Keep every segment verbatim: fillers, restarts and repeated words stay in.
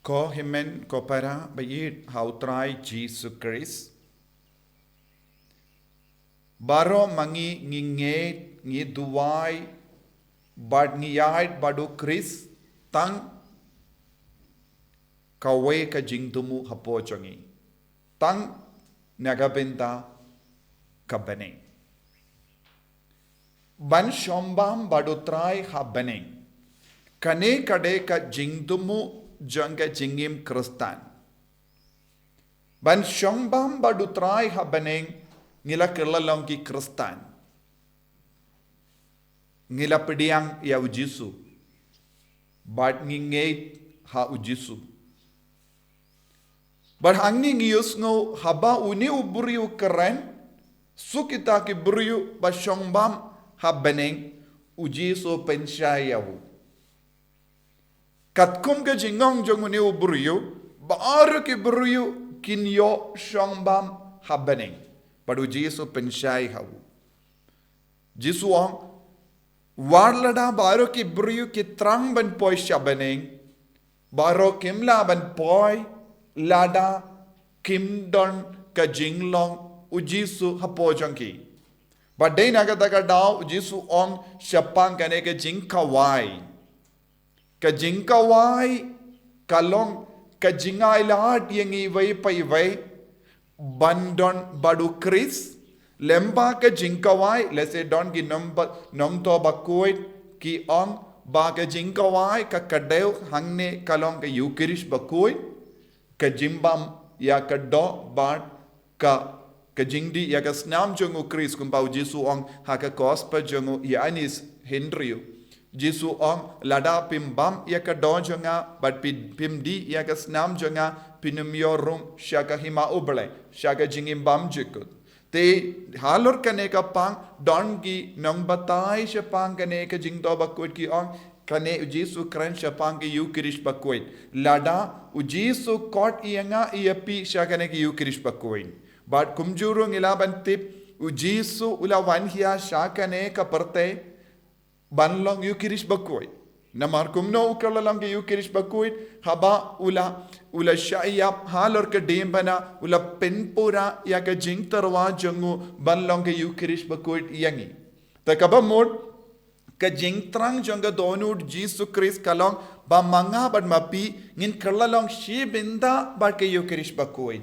Ko hynmen ko para ba ïeit ha U Trai Jisu Khrist. Baroh ma ngi ngi ngeit, ngi duwai, bad ngi ïaid bad U Khrist tang kawei ka jingthmu hapoh jong ngi. Tang na ka bynta ka bneng. Ban shong bam bad U Trai ha bneng. Kane ka dei ka jingthmu jong ka jingim Khristan. Ban shong bam bad U Trai ha bneng, ngi la kylla long ki Khristan. Ngi la pdiang ïa U Jisu. Bad ngi ngeit ha U Jisu. Bad hangne ngi ïohsngew haba une u briew u kren, suk kita ki briew ba shong bam ha bneng, U Jisu pynshai ïa u. Katkum ka jingong jong une u briew, baroh ki briew kin ïoh shong bam ha bneng. Bad U Jisu pynshai ha u. Jisu ong, wat lada baroh ki briew ki thrang ban poi sha bneng, baroh kim lah ban poi lada kim don ka jinglong U Jisu hapoh jong ki. Bad dei na kata ka daw U Jisu ong shaphang kane ka jingkhawai. Ka jingkhawai ka long ka jingai lad ïa ngi iwei pa iwei ban don bad U Khrist. Lyngba ka jingkhawai, lehse don ki nongba-, nongthoh bakhuid ki ong ba ka jingkhawai ka kdew hangne ka long ka Eukharist bakhuid, ka jingbam ïa ka doh bad ka, ka jingdih ïa ka snam jong U Khrist, kumba U Jisu ong ha ka Gospel jong u Ïoannis hynriew. Jisu ong, lada phim bam ïa ka doh jong nga bad phi-, phim dih ïa ka snam jong nga, phin ym ïoh rung sha ka hima U Blei, sha ka jingim bymjukut. Te halor kane ka phang don ki nongbatai shaphang kane ka jingthoh bakhuid ki ong, kane U Jisu kren shaphang ka Eukharist bakhuid. Lada U Jisu khot ïa nga ïa phi sha kane ka Eukharist bakhuid. Bad kumjuh ruh ngi lah ban tip, U Jisu u la wan hiar sha kane ka pyrthei ban long Eukharist bakhuid. Namar kumno u kylla long ka Eukharist bakhuid, haba u la, u la shah ïap halor ka diengphna, u la pynpura ïa ka jingtyrwa jong u ban long ka Eukharist bakhuid ïa ngi. Te kaba mut, ka jingthrang jong ka dohnud Jisu Khrist ka long ba ma nga bad ma phi ngin kylla long shi bynta bad ka Eukharist bakhuid.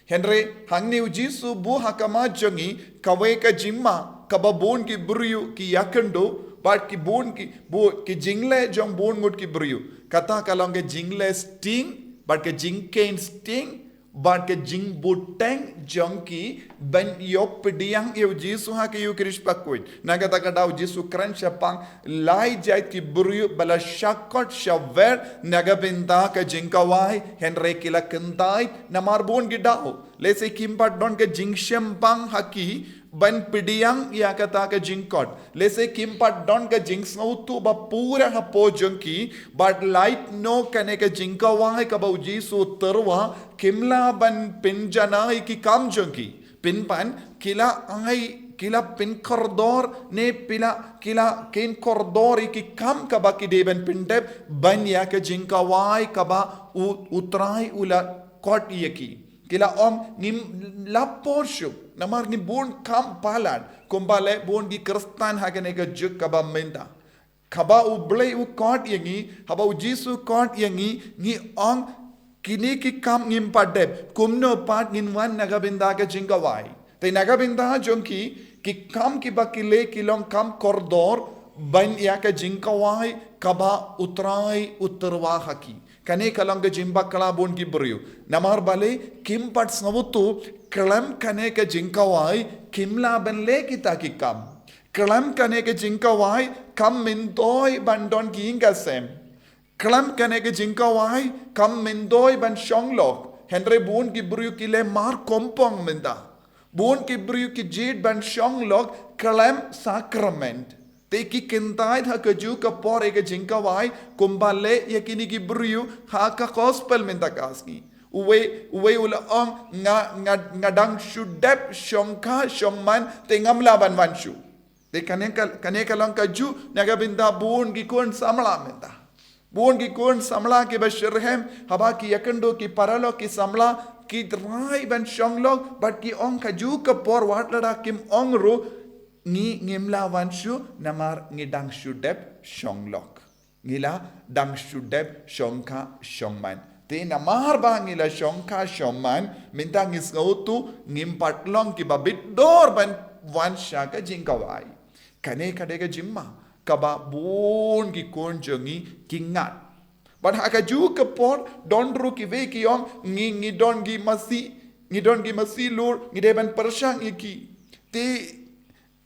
Hynrei hangne U Jisu buh ha khmat jong ngi kawei ka jingma kaba bun ki briew ki ïakynduh, bad ki bun ki, bun ki jingleh jong bun ngut ki briew. Kata ka long ka jingleh sting, bad ka jingkheiñ sting, bad ka jingbteng jong ki ban ïoh pdiang ïa U Jisu ha ka Eukharist bakhuid. Na kata ka daw U Jisu kren shaphang lai jait ki briew ba la shah khot shah wer na ka bynta ka jingkhawai, hynrei ki la kyntait namar bun ki daw. Lehse kim pat don ka jingshemphang ha ki ban pdiang ïa kata ka jingkhot. Lehse kim pat don ka jingsngewthuh ba pura hapoh jong ki, bad lait noh kane ka jingkhawai kaba U Jisu u tyrwa, kim lah ban pynjanai ki kam jong ki. Pynban, ki la ai, ki la pynkordor, ne phi la, ki la kheiñ kordor ïa ki kam kaba ki dei ban pyndep, ban ïa ka jingkhawai kaba U, U Trai u la khot ïa ki. Ki la ong ngim lah por shuh, namar ngi bun kam palat, kumba leh bun ki Khristan ha kane ka juk kaba mynta. Haba U Blei u khot ïa ngi, haba U Jisu u khot ïa ngi, ngi ong kine ki kam ngim pat dep, kumno pat ngin wan na ka bynta ka jingkhawai. Te na ka bynta jong ki, ki kam kiba ki leh ki long kam kordor, ban ïa ka jingkhawai kaba U Trai u tyrwa ha ki. Kane ka long ka jingbakla bun ki briew. Namar balei kim pat sngewthuh, khlem kane ka jingkhawai, kim lah ban leh kita ki kam. Khlem kane ka jingkhawai, kam myntoi ban don ki ïing ki sem. Khlem kane ka jingkhawai, kam myntoi ban shong lok. Hynrei bun ki briew ki leh mar kompong mynta. Bun ki briew ki jied ban shong lok khlem sakrament. Te ki kyntait ha kajuh ka por ïa ka jingkhawai, kumba leh ïa kine ki briew ha ka gospel mynta ka sngi. Uwei, uwei u la ong nga, nga, nga dang shu dep shongkha shongman, te ngam lah ban wan shuh. Te kane ka, kane ka long kajuh na ka bynta bun ki khun samla mynta. Bun ki khun samla kiba shitrhem, haba ki ïakynduh ki paralok ki samla, ki trai ban shong lok, bad ki ong kajuh ka por wat lada kim ong ruh, ngi ngim lah wan shuh, namar ngi dang shu dep shong lok. Ngi la dang shu dep shong kha shong man. Te namar ba ngi la shong kha shong man, mynta ngi sngewthuh, ngim pat long kiba bit dor ban wan sha ka jingkhawai. Kane ka dei ka jingma kaba bun ki khun jong ngi ki ngat. Bad ha kajuh ka por, don ruh kiwei ki ong, ngi, ngi don ki masi, ngi don ki masi lur, ngi dei ban pyrshang ïa ki. Te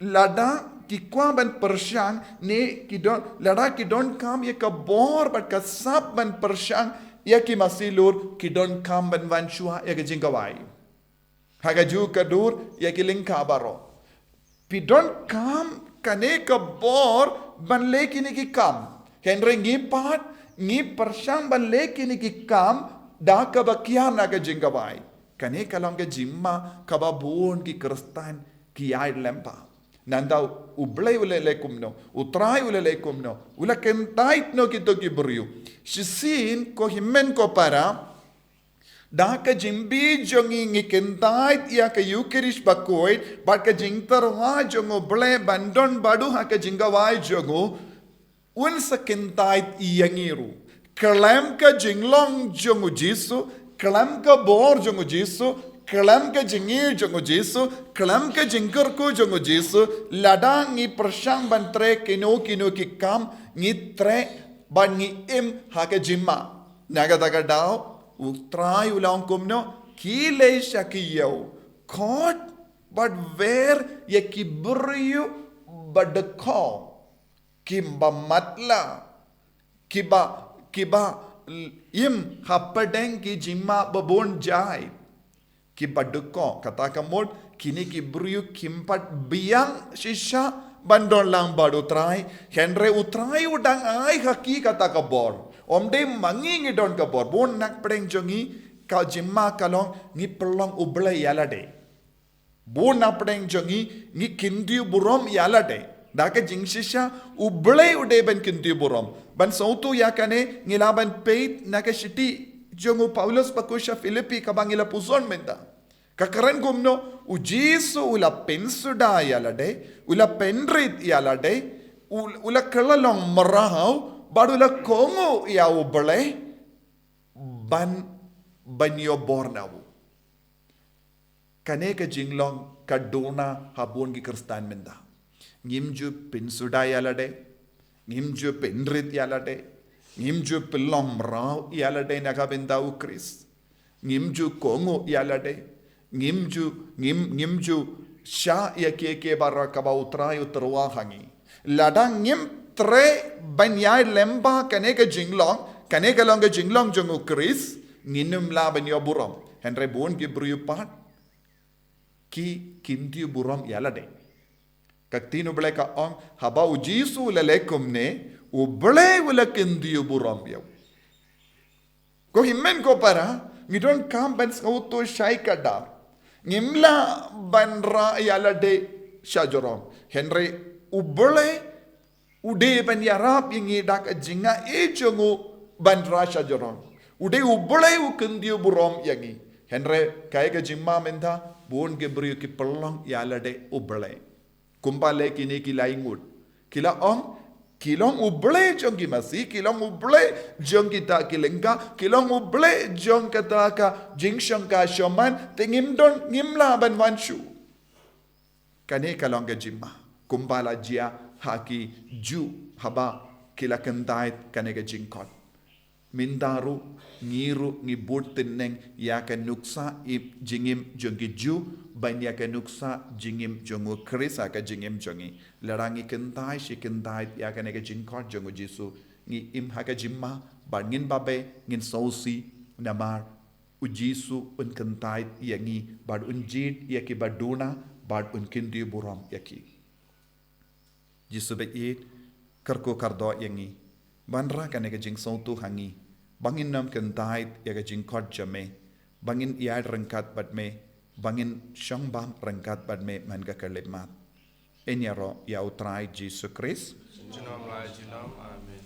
lada ki kwah ban pyrshang, ne ki don, lada ki donkam ïa ka bor bad ka sap ban pyrshang ïa ki masi lur, ki donkam ban wan shuwa ïa ka jingkhawai. Ha kajuh ka dur ïa ki lyngkha baroh. Phi donkam kane ka bor ban leh kine ki kam. Hynrei ngi pat, ngi pyrshang ban leh kine ki kam da kaba kiar na ka jingkhawai. Kane ka long ka jingma kaba bun ki Khristan ki ïaid lyngba. Nangta U Blei u la leh kumno, U Trai u la leh kumno, u la kyntait noh kito ki briew. Shisien ko hynmen ko para, da ka jingbi jong ngi ngi kyntait ïa ka Eukharist bakhuid, bad ka jingtyrwa jong U Blei ban don bad u ha ka jingkhawai jong u, un sa kyntait ïa ngi ruh. Khlem ka jinglong jong U Jisu, khlem ka bor jong U Jisu, khlem ka jingïeit jong U Jisu, khlem ka jingkyrkhu jong U Jisu, lada ngi pyrshang ban trei kino kino ki kam, ngi trei bad ngi im ha ka jingma. Na kata ka daw, U Trai u la ong kumno, khie leit sha ki ïew, khot bad wer ïa ki briew ba dkhot, kiba matlah, kiba, kiba im hapdeng ki jingma ba bun jait. Kiba dkhot, kata ka mut, kine ki briew kim pat biang shisha ban don lang bad U Trai, hynrei U Trai u dang ai ha ki kata ka bor. Ym dei ma ngi ngi don ka bor. Bun napdeng jong ngi ka jingma ka long ngi pynlong U Blei ïa lade. Bun napdeng jong ngi ngi kyntiew burom ïa lade. Da ka jingshisha, U Blei u dei ban kyntiew burom. Ban sngewthuh ïa kane, ngi lah ban peit na ka shithi jong u Paulus bakhuid sha Philippi kaba ngi la pyrshang mynta. Ka kren kumno, U Jisu u la pynsuda ïa lade, u la pynrit ïa lade, u, u la kylla long mraw, bad u la kohnguh ïa U Blei, ban, ban ïoh bor na u. Kane ka jinglong ka duna ha bun ki Khristan mynta. Ngim ju pynsuda ïa lade, ngim ju pynrit ïa lade, ngim ju pynlong mraw ïa lade na ka bynta U Khrist. Ngim ju kohnguh ïa lade, ngim ju, ngim, ngim ju shah ïa kiei kiei baroh kaba U Trai u tyrwa ha ngi. Lada ngim treh ban ïaid lyngba kane ka jinglong, kane ka long ka jinglong jong U Khrist, ngin ym lah ban ïoh burom. Hynrei bun ki briew pat ki kyntiew burom ïa lade. Ka ktien U Blei ka ong, haba U Jisu u la leh kumne, U Blei u la kyntiew burom ïa u. Ko hynmen ko para, ngi donkam ban sngewthuh shai kdar. Ngim lah ban rah ïa lade shajrong. Hynrei U Blei u dei ban ïarap ïa ngi da ka jingaiei jong u ban rah shajrong. U dei U Blei u kyntiew burom ïa ngi. Hynrei kaei ka jingma mynta, bun ki briew ki pynlong ïa lade U Blei. Kumba leh kine ki lai ngut. Ki la ong, ki long U Blei jong ki masi, ki long U Blei jong kita ki lyngkha, ki long U Blei jong kata ka jingshongkha shongman, te ngim don, ngim lah ban wan shuh. Kane ka long ka jingma. Kumba la jia ha ki Jiw haba ki la kyntait kane ka jingkhot. Mynta ruh, ngi ruh, ngi bud tyneng ïa ka nuksa im jingim jong ki Jiw, ban ïa ka nuksa jingim jong U Khrist ha ka jingim jong ngi. Lada ngi kyntait shi kyntait ïa kane ka jingkhot jong U Jisu, ngi im ha ka jingma, bad ngin babe, ngin sngewsih, namar U Jisu un kyntait ïa ngi, bad un jied ïa kiba duna, bad un kyntiew burom ïa ki. Jisu ba ïeit, kyrkhu kyrdoh ïa ngi. Ban rah kane ka jingsngewthuh ha ngi. Ba ngin ym kyntait ïa ka jingkhot jong me. Ba ngin ïaid ryngkat bad me. Ba ngin shong bam ryngkat bad me man ka khyllipmat. Yn ïaroh ïa U Trai Jisu Khrist. Junom la junom. Amen.